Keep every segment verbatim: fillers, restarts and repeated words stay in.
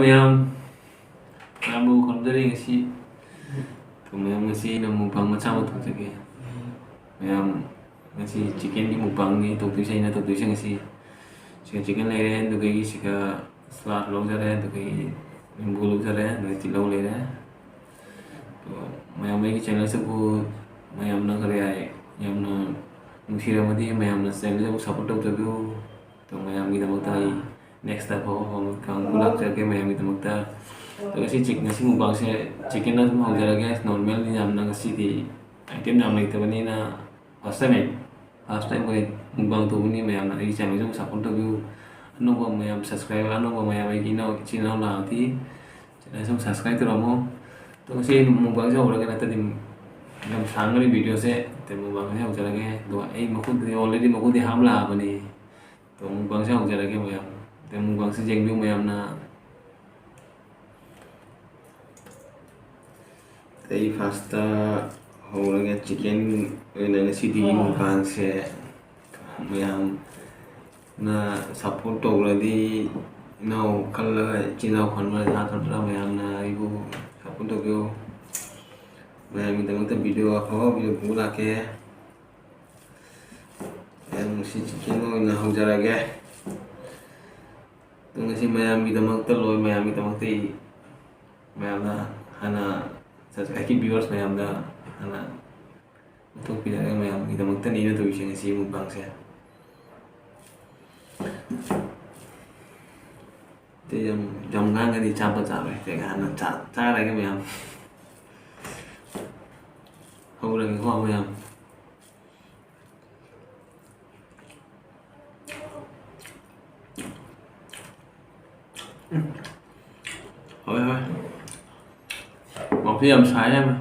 ꯃꯌꯥꯝ, ꯃꯌꯥꯝꯕꯨ ꯈꯨꯔꯨꯝꯖꯔꯤ ꯉꯁꯤ꯫ ꯃꯌꯥꯝ, ꯉꯁꯤ ꯑꯩꯅ mukbang ꯃꯆꯥ ꯑꯃ ꯇꯧꯖꯒꯦ꯫ ꯃꯌꯥꯝ, ꯉꯁꯤ chickenꯒꯤ mukbangꯅꯤ ꯇꯧꯗꯣꯏꯁꯦ, ꯑꯩꯅ ꯇꯧꯗꯣꯏꯁꯦ ꯉꯁꯤ꯫ ꯁꯤꯒ chicken ꯂꯩꯔꯦ, ꯑꯗꯨꯗꯒꯤ ꯁꯤꯒ salad ꯂꯧꯖꯔꯦ, ꯑꯗꯨꯗꯒꯤ ꯅꯤꯝꯕꯨ ꯂꯧꯖꯔꯦ, ꯑꯗꯨꯗꯒꯤ ꯇꯤꯜꯍꯧ ꯂꯩꯔꯦ꯫ ꯑꯗꯣ ꯃꯌꯥꯝ, ꯑꯩꯒꯤ channelꯁꯤꯕꯨ ꯃꯌꯥꯝꯅ ꯈꯔ ꯌꯥꯏ, ꯌꯥꯝꯅ ꯅꯨꯡꯁꯤꯔꯝꯃꯗꯤ ꯃꯌꯥꯝꯅ channelꯁꯤꯕꯨ support ꯇꯧꯖꯕꯤꯌꯨ꯫ ꯑꯗꯣ ꯃꯌꯥꯝꯒꯤꯗꯃꯛꯇ ꯑꯩ next ꯐꯥꯎꯕ ꯀꯥꯡꯕꯨ ꯂꯥꯛꯆꯔꯛꯀꯦ ꯃꯌꯥꯝꯒꯤꯗꯃꯛꯇ꯫ ꯑꯗꯣ ꯉꯁꯤ chick-, ꯉꯁꯤ mukbangꯁꯦ chickenꯅ ꯑꯗꯨꯝ ꯍꯧꯖꯔꯒꯦ, normalꯅꯤ ꯌꯥꯝꯅ, ꯉꯁꯤꯗꯤ item ꯌꯥꯝ ꯂꯩꯇꯕꯅꯤꯅ first time, first time ꯑꯩꯈꯣꯏ mukbang ꯇꯧꯕꯅꯤ꯫ ꯃꯌꯥꯝꯅ ꯑꯩꯒꯤ channelꯁꯤꯕꯨ support ꯇꯧꯕꯤꯌꯨ꯫ ꯑꯅꯧꯕ ꯃꯌꯥꯝ subscriber, ꯑꯅꯧꯕ ꯃꯌꯥꯝ ꯑꯩꯒꯤ ꯏꯅꯥꯎ, ꯏꯆꯤꯟ ꯏꯅꯥꯎ ꯂꯥꯛꯑꯗꯤ channelꯁꯤꯕꯨ subscribe ꯇꯧꯔꯝꯃꯣ꯫ ꯑꯗꯣ ꯉꯁꯤ ꯑꯩ mukbangꯁꯦ ꯍꯧꯔꯒ ꯅꯠꯇ꯭ꯔꯗꯤ ꯌꯥꯝ ꯁꯥꯡꯒꯅꯤ videoꯁꯦ꯫ ꯑꯗꯣ mukbangꯁꯦ ꯍꯧꯖꯔꯒꯦ꯫ ꯑꯗꯣ ꯑꯩ ꯃꯈꯨꯠꯇꯗꯤ already ꯃꯈꯨꯠꯇꯤ ꯍꯥꯝ ꯂꯥꯛꯑꯕꯅꯤ꯫ ꯑꯗꯣ mukbangꯁꯦ ꯍꯧꯖꯔꯒꯦ ꯃꯌꯥꯝ꯫ ꯑꯗꯣ mukbangꯁꯦ ꯌꯦꯡꯕꯤꯌꯨ ꯃꯌꯥꯝꯅ꯫ ꯑꯩ firstꯇ ꯍꯧꯔꯒꯦ, chicken ꯑꯣꯏꯅ ꯉꯁꯤꯗꯤ mukbangꯁꯦ ꯃꯌꯥꯝꯅ support ꯇꯧꯔꯗꯤ, ꯏꯅꯥꯎ ꯈꯜꯂꯒ, ꯏꯆꯤꯟ ꯏꯅꯥꯎ ꯈꯟꯕ ꯅꯠꯇ꯭ꯔ, ꯃꯌꯥꯝꯅ ꯑꯩꯕꯨ support ꯇꯧꯕꯤꯌꯨ꯫ ꯃꯌꯥꯝꯒꯤꯗꯃꯛꯇ video ꯑꯐꯕ video ꯄꯨꯔ ꯂꯥꯛꯀꯦ꯫ ꯃꯌꯥꯝ, ꯉꯁꯤ chicken ꯑꯣꯏꯅ ꯍꯧꯖꯔꯒꯦ꯫ ꯑꯗꯣ ꯉꯁꯤ ꯃꯌꯥꯝꯒꯤꯗꯃꯛꯇ ꯂꯣꯏ, ꯃꯌꯥꯝꯒꯤꯗꯃꯛꯇ ꯑꯩ, ꯃꯌꯥꯝꯅ ꯍꯥꯟꯅ subscribeꯀꯤ viewers ꯃꯌꯥꯝꯗ ꯍꯥꯟꯅ ꯎꯠꯊꯣꯛꯄꯤꯔꯒ ꯃꯌꯥꯝꯒꯤꯗꯃꯛꯇꯅꯤ ꯑꯩꯅ ꯇꯧꯔꯤꯁꯦ ꯉꯁꯤ mukbangꯁꯦ꯫ ꯑꯇꯩ ꯌꯥꯝ, ꯌꯥꯝ ꯉꯥꯡꯉꯗꯤ ꯆꯥꯕ ꯆꯥꯔꯣꯏ꯫ ꯍꯥꯟꯅ ꯆꯥ-, ꯆꯥꯔꯒꯦ ꯃꯌꯥꯝ꯫ ꯍꯧꯔꯒꯦꯀꯣ ꯃꯌꯥꯝ꯫ ꯍꯣꯏ, ꯍꯣꯏ꯫ ꯃꯐꯤ ꯌꯥꯝ ꯁꯥꯏ ꯌꯥꯝꯅ꯫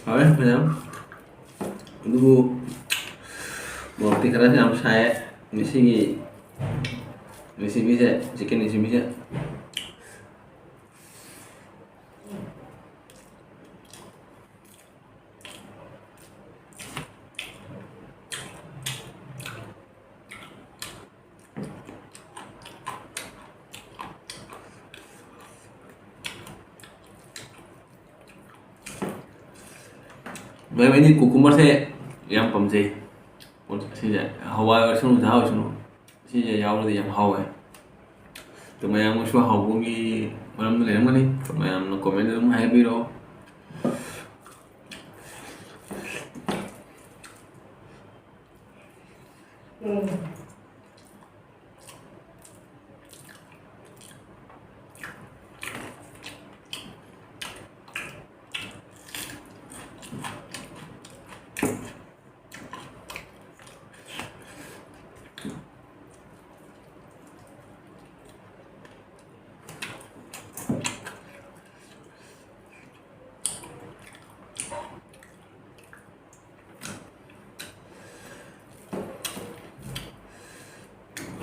ꯍꯣꯏ ꯃꯌꯥꯝ, ꯑꯗꯨꯕꯨ ꯃꯣꯔꯣꯛꯇꯤ ꯈꯔ ꯌꯥꯝ ꯁꯥꯏꯌꯦ ꯉꯁꯤꯒꯤ recipeꯁꯦ, chicken recipeꯁꯦ꯫ ꯃꯌꯥꯝ, ꯑꯩꯗꯤ cucumber ꯁꯦ ꯌꯥꯝ ꯄꯥꯝꯖꯩ꯫ ꯁꯤꯁꯦ ꯍꯋꯥꯏ ꯑꯣꯏꯁꯅꯨ, ꯁꯥ ꯑꯣꯏꯁꯅꯨ, ꯁꯤꯁꯦ ꯌꯥꯎꯔꯗꯤ ꯌꯥꯝ ꯍꯥꯎꯋꯦ꯫ ꯑꯗꯣ ꯃꯌꯥꯝꯅꯁꯨ ꯍꯥꯎꯕꯒꯤ ꯃꯔꯝꯗ ꯂꯩꯔꯝꯒꯅꯤ꯫ ꯑꯗꯣ ꯃꯌꯥꯝꯅ comment ꯑꯗꯨꯝ ꯍꯥꯏꯕꯤꯔꯛꯑꯣ꯫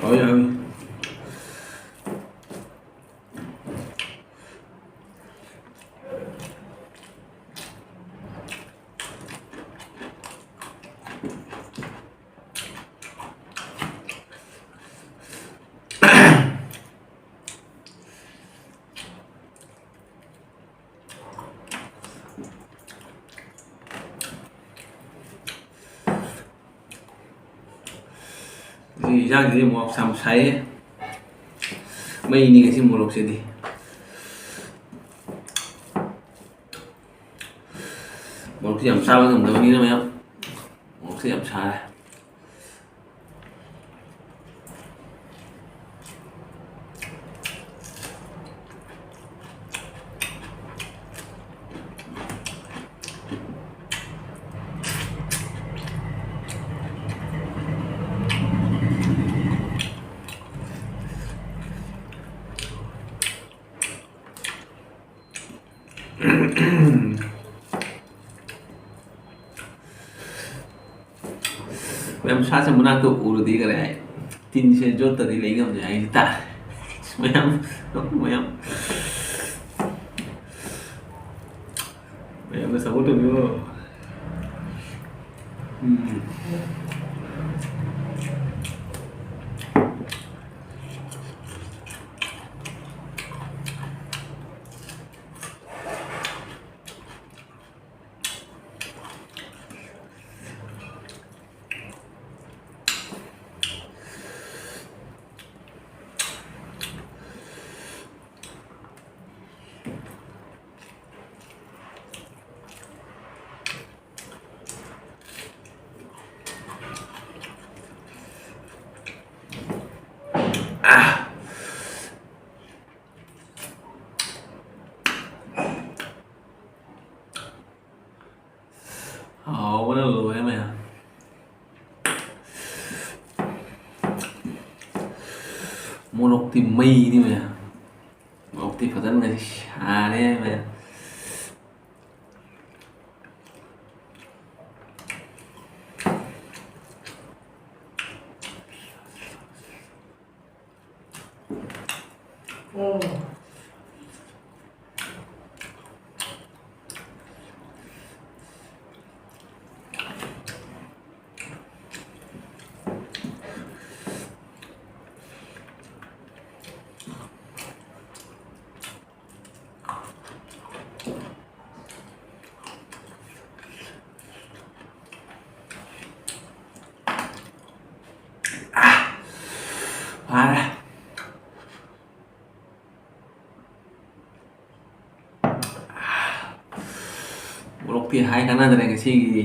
ꯍꯥꯎꯋꯤ, ꯍꯥꯎꯋꯤ꯫ ꯉꯁꯤ ꯏꯟꯖꯥꯡꯁꯤꯗꯤ ꯃꯣꯔꯣꯛ ꯌꯥꯝ ꯁꯥꯏꯌꯦ꯫ ꯃꯩꯅꯤ ꯉꯁꯤ ꯃꯣꯔꯣꯛꯁꯤꯗꯤ꯫ ꯃꯣꯔꯣꯛꯁꯤ ꯌꯥꯝ ꯆꯥꯕ ꯉꯝꯗꯕꯅꯤꯅ ꯃꯌꯥꯝ, ꯃꯣꯔꯣꯛꯁꯤ ꯌꯥꯝ ꯁꯥꯔꯦ꯫ ꯃꯌꯥꯝ, ꯁꯥꯁꯦ ꯃꯅꯥꯛꯇ ꯎꯔꯗꯤ ꯀꯔꯤ ꯍꯥꯏ? ꯇꯤꯟꯁꯦ ꯌꯣꯠꯇꯗꯤ ꯂꯩ ꯉꯝꯗꯦ ꯍꯥꯏꯁꯤ ꯇꯥꯔꯦ꯫ ꯃꯌꯥꯝ, ꯃꯌꯥꯝ, ꯃꯌꯥꯝꯅ support ꯇꯧꯕꯤꯌꯣ꯫ ꯎꯝ꯫ ꯍꯥꯎꯕꯅ ꯂꯣꯏꯔꯦ ꯃꯌꯥꯝ꯫ ꯃꯣꯔꯣꯛꯇꯤ ꯃꯩꯅꯤ ꯃꯌꯥꯝ꯫ ꯃꯣꯔꯣꯛꯇꯤ ꯐꯖꯅ ꯁꯥꯔꯦ ꯃꯌꯥꯝ꯫ ꯐꯔꯦ꯫ ꯃꯣꯔꯣꯛꯇꯤ ꯍꯥꯏ ꯀꯥꯟꯅꯗ꯭ꯔꯦ ꯉꯁꯤꯒꯤ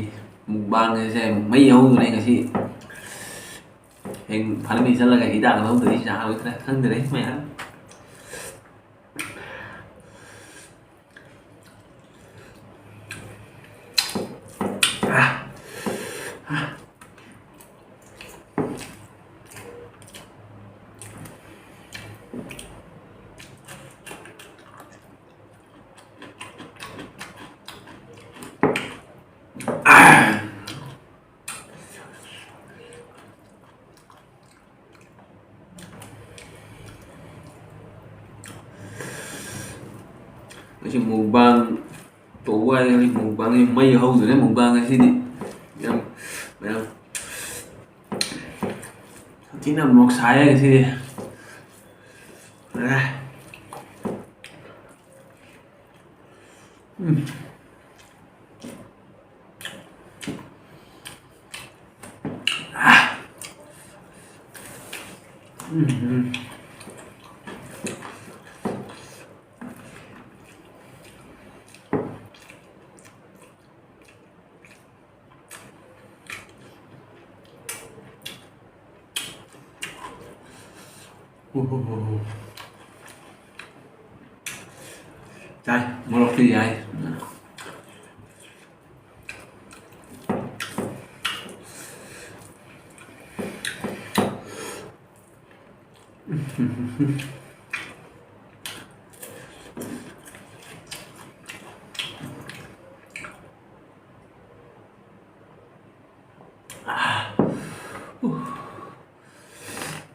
ꯃꯨꯛꯕꯥꯡꯁꯦ꯫ ꯃꯩ ꯍꯧꯗ꯭ꯔꯦ ꯉꯁꯤ꯫ ꯍꯌꯦꯡ ꯐꯥꯔꯃꯤ ꯆꯠꯂꯒ ꯍꯤꯗꯥꯛ ꯂꯧꯗ꯭ꯔꯗꯤ ꯌꯥꯔꯣꯏꯗ꯭ꯔꯥ ꯈꯪꯗ꯭ꯔꯦ ꯃꯌꯥꯝ꯫ ꯉꯁꯤ ꯃꯨꯛꯕꯥꯡ ꯇꯧꯕ ꯍꯥꯏꯔꯒꯗꯤ ꯃꯨꯛꯕꯥꯡꯁꯤ ꯃꯩ ꯍꯧꯗꯣꯏꯅꯦ꯫ ꯃꯨꯛꯕꯥꯡ ꯉꯁꯤꯗꯤ ꯌꯥꯝ, ꯃꯌꯥꯝ ꯊꯤꯅ ꯃꯣꯔꯣꯛ ꯁꯥꯏꯌꯦ ꯉꯁꯤꯗꯤ꯫ ꯑꯦ꯫ ꯎꯝ꯫ ꯎꯝ, ꯎꯝ꯫ ꯌꯥꯏ, ꯃꯣꯔꯣꯛꯇꯤ ꯌꯥꯏ꯫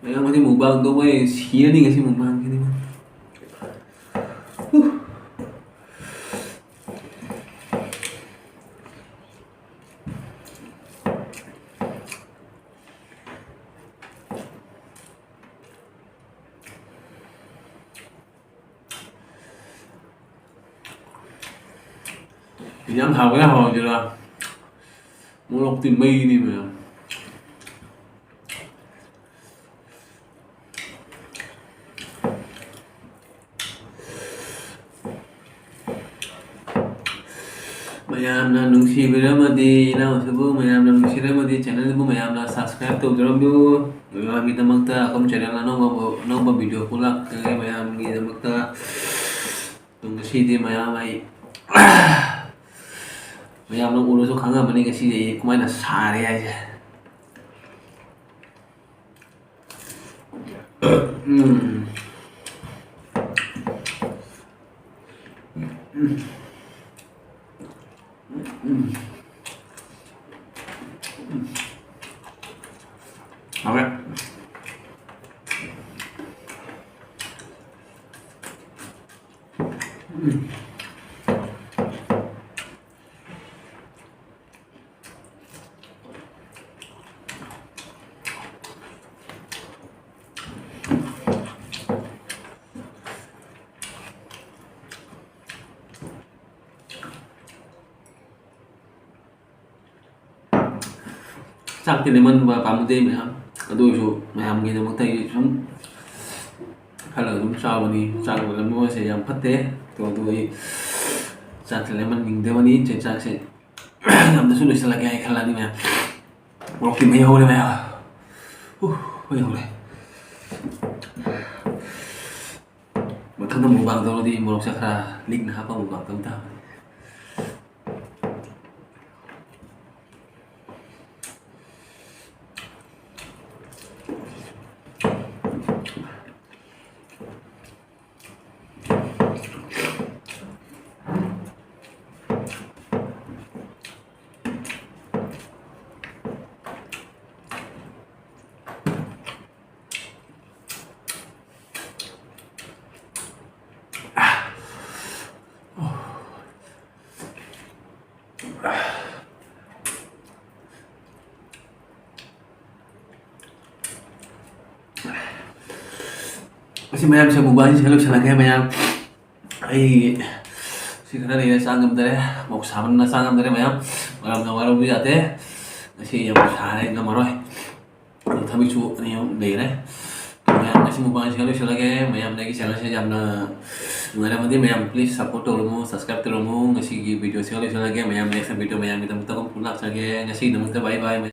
ꯃꯌꯥꯝ ꯑꯁꯤ ꯃꯨꯛꯕꯥꯡ ꯇꯧꯕ ꯁꯤꯔꯅꯤ ꯉꯁꯤ ꯃꯨꯛꯕꯥꯡꯁꯤꯗꯤ꯫ ꯌꯥꯝ ꯍꯥꯎꯒꯦꯔꯥ ꯍꯥꯎꯔꯣꯏꯗꯣꯏꯔꯥ? ꯃꯣꯔꯣꯛꯇꯤ ꯃꯩꯅꯤ ꯃꯌꯥꯝ꯫ ꯃꯌꯥꯝꯅ ꯅꯨꯡꯁꯤꯕꯤꯔꯝꯃꯗꯤ, ꯏꯅꯥꯎꯁꯤꯕꯨ ꯃꯌꯥꯝꯅ ꯅꯨꯡꯁꯤꯔꯝꯃꯗꯤ, ꯆꯦꯅꯦꯜꯕꯨ ꯃꯌꯥꯝꯅ ꯁꯕꯁꯀ꯭ꯔꯥꯏꯕ ꯇꯧꯖꯔꯝꯕꯤꯌꯨ꯫ ꯃꯌꯥꯝꯒꯤꯗꯃꯛꯇ ꯑꯩꯈꯣꯏ ꯆꯦꯅꯦꯜ ꯑꯅꯧꯕ, ꯑꯅꯧꯕ ꯚꯤꯗꯤꯑꯣ ꯄꯨꯂꯛꯀꯅꯤ ꯃꯌꯥꯝꯒꯤꯗꯃꯛꯇ꯫ ꯑꯗꯨ ꯉꯁꯤꯗꯤ ꯃꯌꯥꯝ ꯑꯩ, ꯃꯌꯥꯝꯅ ꯎꯔꯁꯨ ꯈꯪꯉꯝꯃꯅꯤ ꯉꯁꯤꯗꯤ ꯑꯩ ꯀꯃꯥꯏꯅ ꯁꯥꯔꯦ ꯍꯥꯏꯁꯦ꯫ ꯎꯝ꯫ ꯎꯝ꯫ ꯎꯝ꯫ ꯍꯥꯎꯔꯦ꯫ ꯎꯝ꯫ ꯆꯥꯛꯇꯤ ꯂꯦꯝꯍꯟꯕ ꯄꯥꯝꯃꯨꯗꯦ ꯃꯌꯥꯝ, ꯑꯗꯨ ꯑꯣꯏꯔꯁꯨ ꯃꯌꯥꯝꯒꯤꯗꯃꯛꯇ ꯑꯩ ꯁꯨꯝ ꯈꯜꯂꯒ ꯑꯗꯨꯝ ꯆꯥꯕꯅꯤ꯫ ꯆꯥꯛ ꯂꯦꯝꯍꯟꯕꯁꯦ ꯌꯥꯝ ꯐꯠꯇꯦ꯫ ꯑꯗꯣ, ꯑꯗꯨ ꯑꯩ ꯆꯥꯛꯁꯦ ꯂꯦꯝꯍꯟꯅꯤꯡꯗꯕꯅꯤ꯫ ꯆꯦ ꯆꯥꯛꯁꯦ ꯌꯥꯝꯅꯁꯨ ꯂꯣꯏꯁꯤꯜꯂꯒꯦ ꯍꯥꯏ ꯈꯜꯂꯅꯤ ꯃꯌꯥꯝ꯫ ꯃꯣꯔꯣꯛꯇꯤ ꯃꯩ ꯍꯧꯔꯦ ꯃꯌꯥꯝ꯫ ꯎ, ꯃꯩ ꯍꯧꯔꯦ꯫ ꯃꯊꯪꯗ mukbang ꯇꯧꯔꯗꯤ ꯃꯣꯔꯣꯛꯁꯦ ꯈꯔ ꯂꯤꯛꯅ ꯍꯥꯞꯄ mukbang ꯇꯧ ꯇꯥꯕꯅꯤ꯫ ꯑꯁꯤ ꯃꯌꯥꯝꯁꯦ mukbangꯁꯦ ꯂꯣꯏꯁꯤꯜꯂꯒꯦ ꯃꯌꯥꯝ꯫ ꯑꯩ ꯁꯤ ꯈꯔ ꯂꯩꯔꯦ, ꯆꯥ ꯉꯝꯗꯔꯦ꯫ ꯃꯣꯛ ꯁꯥꯃꯟꯅ ꯆꯥ ꯉꯝꯗꯔꯦ ꯃꯌꯥꯝ꯫ ꯃꯌꯥꯝꯅ ꯋꯥꯔꯧꯕ ꯌꯥꯗꯦ꯫ ꯉꯁꯤ ꯌꯥꯝ ꯁꯥꯔꯦ, ꯉꯝꯃꯔꯣꯏ꯫ ꯑꯗꯨ ꯊꯕꯤꯁꯨ ꯑꯅꯤ ꯑꯍꯨꯝ ꯂꯩꯔꯦ꯫ ꯃꯌꯥꯝ ꯉꯁꯤ mukbangꯁꯤꯒ ꯂꯣꯏꯁꯤꯜꯂꯒꯦ꯫ ꯃꯌꯥꯝꯅ ꯑꯩꯒꯤ channelꯁꯦ ꯌꯥꯝꯅ ꯅꯨꯡꯉꯥꯏꯔꯝꯃꯗꯤ ꯃꯌꯥꯝ please support ꯇꯧꯔꯝꯃꯨ, subscribe ꯇꯧꯔꯝꯃꯨ꯫ ꯉꯁꯤꯒꯤ videoꯁꯤꯒ ꯂꯣꯏꯁꯤꯜꯂꯒꯦ꯫ ꯃꯌꯥꯝ next videoꯗ ꯃꯌꯥꯝꯒꯤꯗꯃꯛꯇ ꯑꯃꯨꯛ ꯂꯥꯛꯆꯒꯦ꯫ ꯉꯁꯤꯒꯤꯗꯃꯛꯇ bye bye꯫